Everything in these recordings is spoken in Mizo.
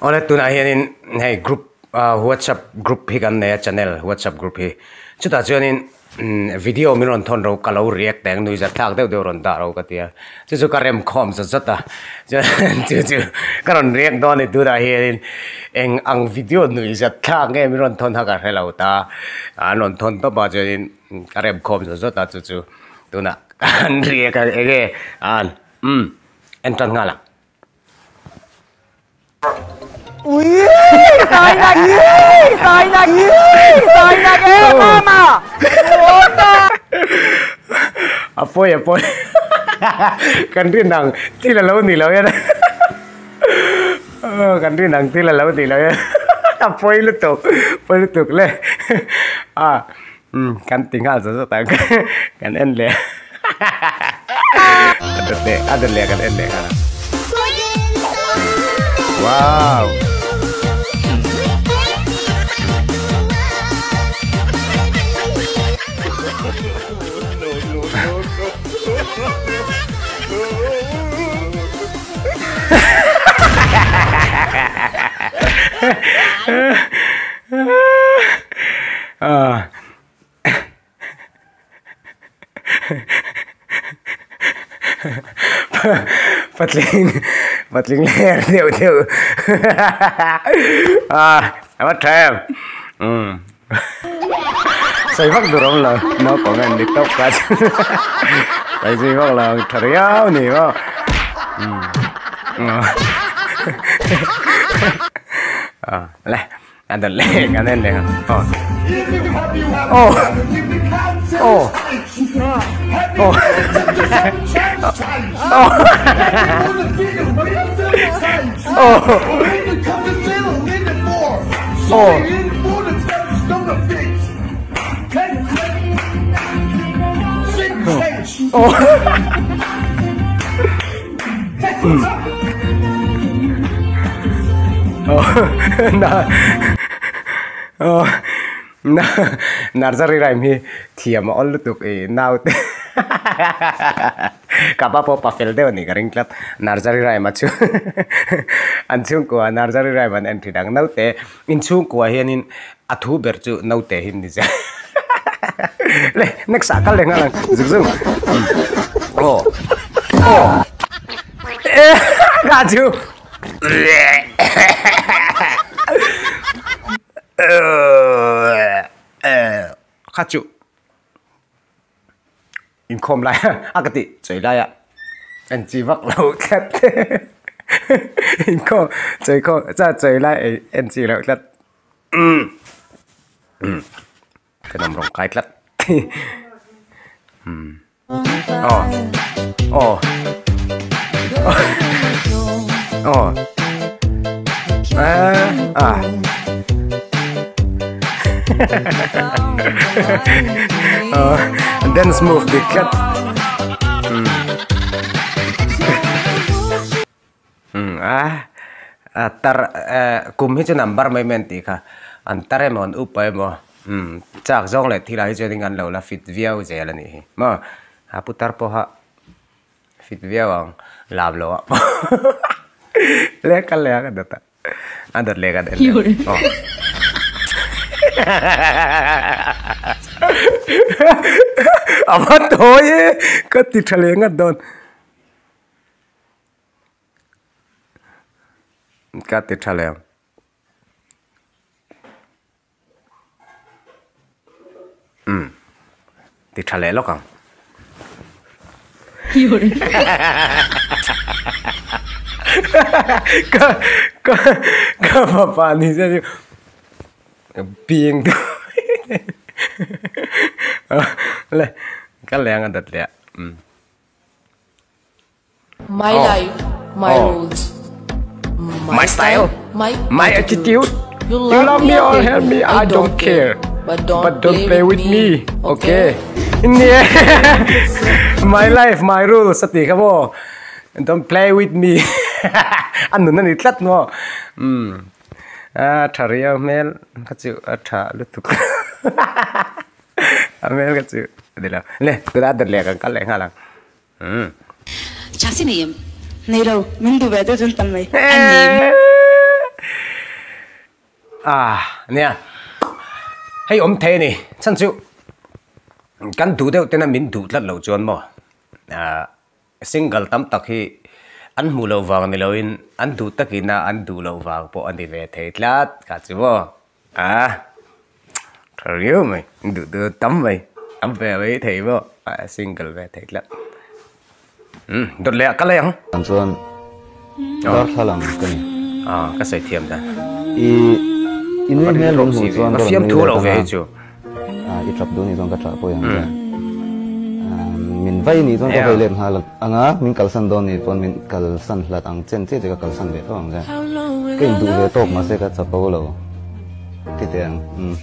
Awle tunah hianin hei group ah whatsapp group hi kan nei a channel whatsapp group hi chutah chuanin video min rawn thawn ro ka lo react teh ang nui zat thlak deuh deuh rawn dah ro ka tia chu chu ka rem khawm zat zat a chuan chu chu ka rawn react dawn a ni tunah hianin eng ang video nui zat thlak nge min rawn thawn kha ka hre lo ta an rawn thawn tawp a chuanin ka rem khawm zat zat a chu chu tunah an react a eng nge an umm en tan nghal ang. A pawi a pawi kan rin ang thil a lo ni lo hian kan rin ang thil a lo ni lo hian a pawi lutuk pawi lutuk le a kan ti nghal zawt zawt ang kan en leh. A dawt leh a dawt leh kan en leh nghal a. Wow. Ah. Patling patling ler deuh deuh ah a va tha em umm sawi vak tur awm lo naupang en ni tawp ka chu sawi zui vak lo ang tha riau ni maw umm ah le. A dawt leh kan en leh ang aw aw aw aw aw aw aw Nursery rhyme hi thiam a awl lutuk i naute ka pa pawh pa fel deuh a nih ka ring tlat nursery rhyme a chu an chhungkua nursery rhyme an en thin ang naute inchhungkua hianin a thu ber chu naute hi ni zel le next ah kal leh nghal ang zung zung aw aw e ka chu kha chu inkhawm lai a ka tih chawi lai a en chi vak lo tlat inkhawm chawi khawm chuan chawi lai en chi loh tlat umm umm ka nawm rawng kai tlat umm aw aw aw ah dance move dik tlat umm a tar kum hi chu number mai mai an tih kha an tar emaw an upa emaw umm chak zawng leh thil ah hi chuan in an lo la fit viau zel a nih hi maw a putar pawha fit viau ang lam loh ah pawh leh kal leh a ka dawt a a dawt leh ka dawt leh aw a va tawi e ka ti tha leh ngat dawn. Ka ti tha leh ang. Umm ti tha leh lawk ang. Ka ka ka fapa ni se chu ping le ka leh ang a dat leh a umm. My life, my rules, my style, my attitude. You love me or hate me, I don't care. But But don't don't play with me, okay? Nia, my life, my rules a tih kha maw? Don't play with me. A nun a ni tlat maw? Umm, a tha riau hmel kha chu a tha lutuk. A hmel kha chu a ni lo. Le, tunah a dawt leh kan kal leh nghal ang. Umm. Chasi nei em? Nei lo, min duh ve deuh chuan tam mai. A nei. Ah nia hei awm thei a ni chhan chu kan duh deuh tena min duh tlat loh chuan maw ah single tam tak hi an hmuh loh vang ni loin an duh takina an duh loh vang pawh a ni ve thei tlat kha chu maw ah tha riau mai duh duh tam mai tam ve mai thei maw ah single ve thei tlat. Umm dawt leh ah ka lei ang. An chuan darthlalang ka ni. Ah ka sawi thiam dan. I i nui hmel min hmuh chuan ka fiam thu lo ve hi chu. Ah i tap duh ni chuan ka tah pawh ang che. Min vai ni chuan ka vai let nghal anga min kalsan dawn ni pawn min kalsan hlat ang chen chiah che ka kalsan ve tho ang che. Ka induh ve tawk mahse ka chapo lo ti teh ang. Umm.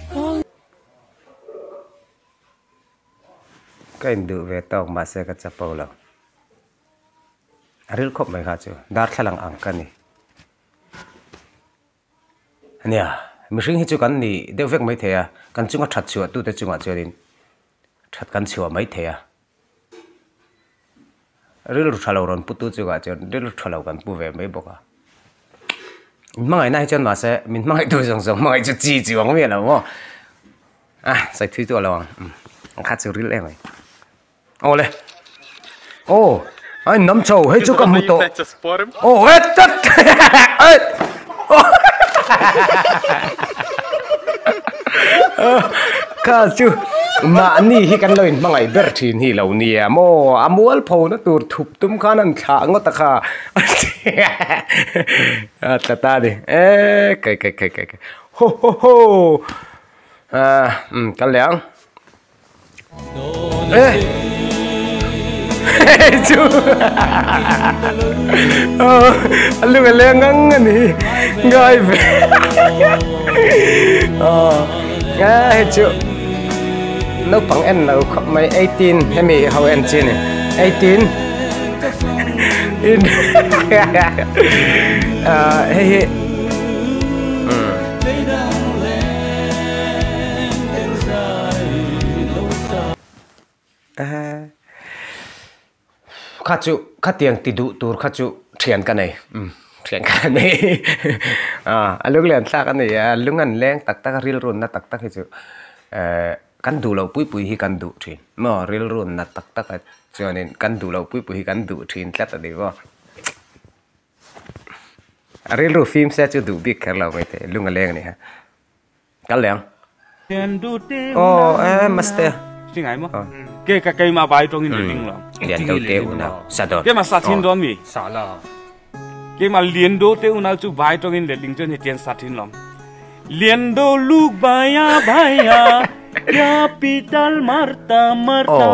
Ka induh ve tawk mahse ka chapo lo. A ril khawp mai kha chu darthlalang ang ka ni. Nia, mihring hi chu kan ni deuh vek mai thei a, kan chunga that chhuah tute chungah chuanin that kan chhuah mai thei a. Rilru tha lo rawn putu chungah chuan rilru tha lo kan pu ve mai bawk a. Min hmangaihna hi chuan mahse min hmangaihtu zawng zawng hmangaih chu chi chuang miah lo maw. A sawi thui tawh lo ang ang kha chu ril em mai aw le aw a in nam chho hei chu ka hmu tawh aw e tat e kha chu mahni hi kan lo in hmangaih ber thin hi lo nia maw a mualpho na tur thup tum khan an thlah ngawt a kha a tla ta a ni e kai kai kai kai ho ho ho. Ah, um, kal leh ang. Eh. Chu. Oh, a lung a leng ngang a ni. Ngai ve. Oh, ah, hei chu. Naupang en lo khawp mai 18 hemi ho en chi ni. 18 in ah hei hi um Kha chu khatiang ti duh tur kha chu thian ka nei umm thian ka nei a lunglen thlak a ni a lung an leng tak tak a rilrunna tak tak hi chu ehh kan duh loh pui pui hi kan duh thin maw rilrunna tak tak ah chuanin kan duh loh pui pui hi kan duh thin tlat a ni maw. A rilru fim se chu duh bik kher lo mai thei lung a leng a ni ha. Kal leh ang. Aw e maste. Singai mo. Ke ka keima bai tong in ding lo. Lian do te una sa don. Ke ma sa thin don mi. Sa la. Ke ma lian do te una chu bai tong in letling chon he tian sa thin lom. Lian do luk baya baya capital marta marta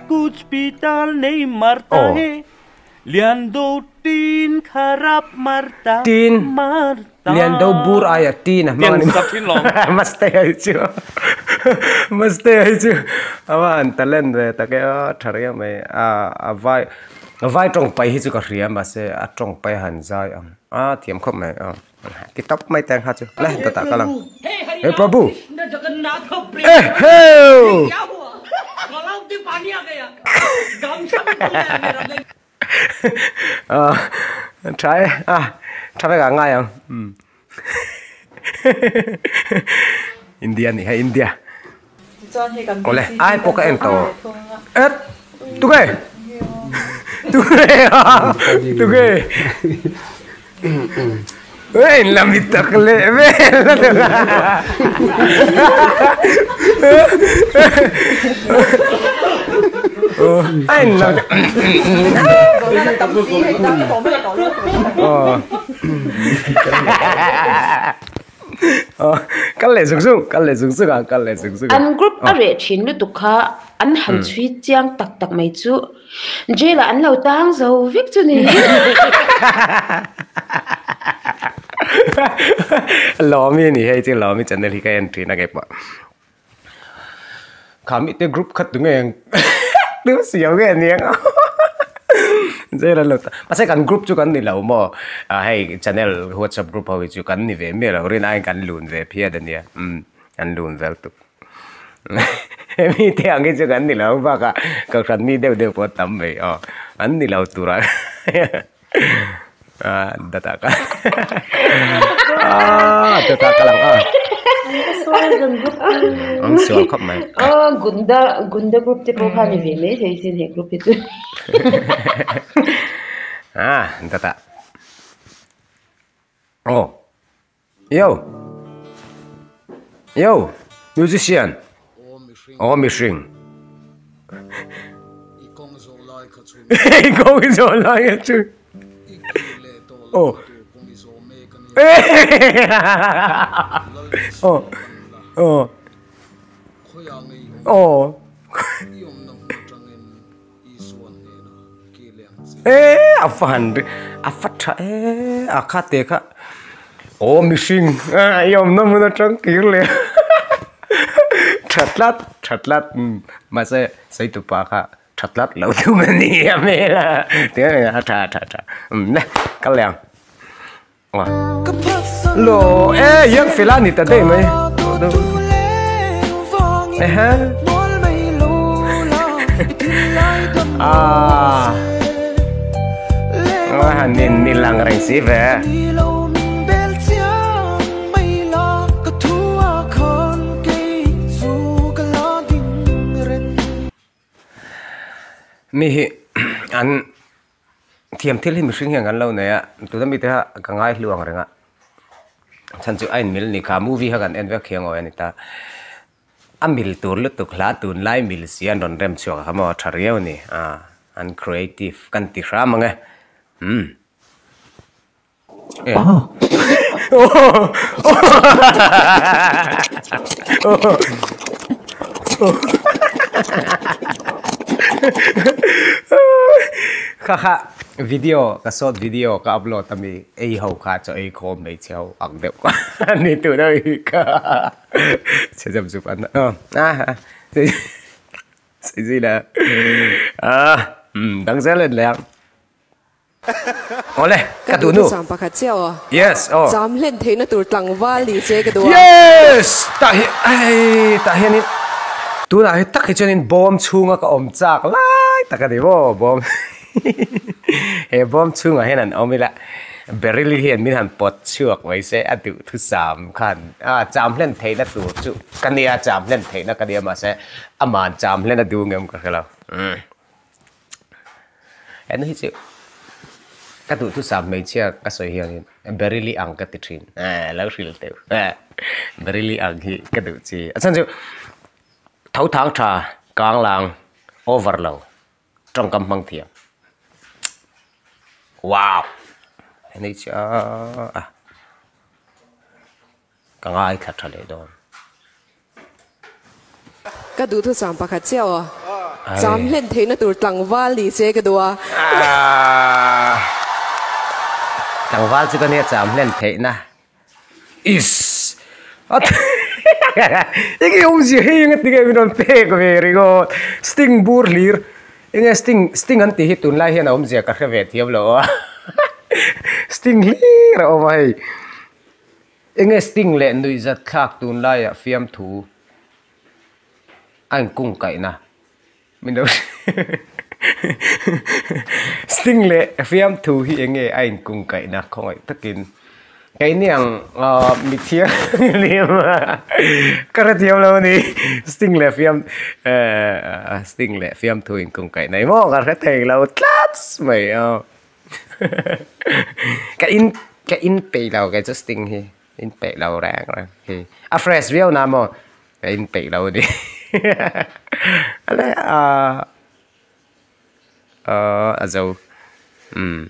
kuch pital nei marta he. Lian do tin kharap marta Tin marta Lian do bur aia tin a hmang a ni maw? Maste ai chu Maste ai chu a va han talent ve tak e aw tha riau mai a a vai a vai tawng pai hi chu ka hria mahse a tawng pai a han zai ang a thiam khawp mai aw ti tawp mai te ang kha chu le dawtah ka lang he Prabhu eh heu. Tha e a tha vek ah ngai ang India nih hei India awle ai pawh ka en tawh et tunge tunge a tunge e in la mi tak leh vel a in la kal leh zung zung kal leh zung zung a kal leh zung zung a An group a reh thin lutuk kha an han chhui chiang tak tak mai chu. Jail ah an lo tang zo vek chu ni. Lawmi a ni hei chu Lawmi channel hi ka en thin a keipawh. Khami te group kha tunge ang tu siam nge ni ang jail an lo tang mahse kan group chu kan ni lo maw ah hei channel whatsapp group ho hi chu kan ni ve miah lo rin aiin kan lun ve phian a nia umm kan lun vel tuk. Hemi te ang hi chu kan ni lo bakah kohhran mi deuh deuh pawh a tam mai aw an ni lo turah ah data ka ah Ta ka lang a. An sual khawp mai. Aw gunda gunda group te pawh kha ni ve mai thei sin he group hi chu. Ah ta ta. Aw. Yo. Yo musician. Aw mihring. I kawng zawh lai kha chu. Aw. Aw. Aw. Aw. E a fa han a fa tha e a kha te kha aw mihring i awmna hmun atang kir leh tha tlat tha tlat mahse sawi tupa kha tha tlat lo thung a ni a hmel a a tha tha tha le kal leh ang. Lo e yang fela ni ta dei mai ehe ah han ni ni lang reng si ve Mi hi an thiam thil hi mihring hian kan lo nei a tuna mite kha ka ngai hlu ang reng a chhan chu a inmil ni kha movie kha kan en vek hiang aw a ni ta a mil tur lutuk hla tunlai mil si an rawn rem chhuak a kha maw a tha riau a ni ah an creative kan ti hram ang e umm. Kha kha video ka short video ka upload ami ei ho kha chaw ei khawm hmeichhe ho ang deuh kha ani tun a mi kha chhe zam zup an a zui la a dang zel en leh ang. Awle, ka duh nu. Ka duh pakhat chiah aw. Yes, aw. Cham hlen theihna tur tlangval ni che ka duh a. Yes! Tah hi, ei, tah hianin tunah hi tak hi chuanin bawm chhunga ka awm chak lai tak a ni maw, bawm he bawm chhungah hian an awm ila Beryl hian min han pawt chhuak mai se a duh thusam khan a cham hlen theihna tur chu ka nia cham hlen theihna ka nia mahse aman cham hlen a duh ngem ka hre lo. Henu hi chu ka duhthusam hmeichhia ka sawi hianin Beryl-i ang ka ti thin eh lo hrilh teuh eh Beryl-i ang hi ka duh chi a chhan chu tho thang tha kang lang over lo tawngkam hmang thiam wow henu hi chu aaa ka ngaithla tha leh dawn. Ka duhthusam pakhat chiah aw. Cham hlen theihna tur tlangval ni che ka duh a. Tlangval chu ka nia cham hlen theihna. Iss! Enge awmzia hei eng atinge min rawn pek ve ringawt. Sting bur hlir. Enge sting sting an tih hi tunlai hian a awmzia ka hre ve thiam lo a. Sting hlir a awm a hei. Enge sting leh nuihzat thlak tunlaiah fiamthu a inkung kaihna min lo sting leh fiamthu hi enge a inkung kaihna khawngaih takin keini ang ahh mithiang hlim ka hrethiam lo a ni sting leh fiam ehh sting leh fiamthu inkung kaihna hi maw ka hre thei lo tlat mai a. Ka in ka in peih lo kei chu sting hi in peih lo reng reng hi a fresh viau na maw ka in peih lo a ni ale ah ah a zo umm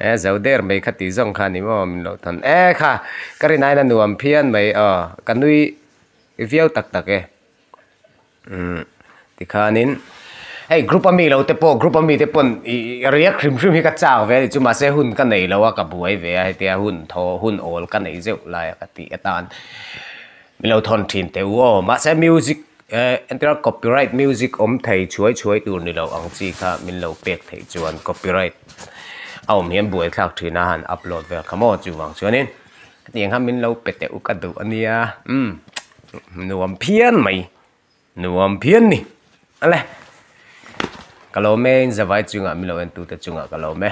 e zo der mai kha tih zawng kha a ni maw min lo thawn e kha ka rin aiin a nuam phian mai aw ka nui viau tak tak e. Umm tikhanin hei group a mi lo te pawh group a mi te pawn ih riak hrim hrim hi ka chak ve a ni chu mahse hun ka nei lo a ka buai ve a hetia hun thaw hun awl ka nei zeuh lai a ka tih atan min lo thawn thin teh u aw mahse music eh entir copyright music awm thei chhuai chhuai tur ni lo ang chi kha min lo pek theih chuan copyright a awm hian buai thlak thin a han upload vel kha maw chuvang chuanin hetiang kha min lo pe teh u ka duh a nia umm. Nuam phian mai, nuam phian ni. Ale, ka lawm e, in zavai chungah min lo en tute chungah ka lawm e.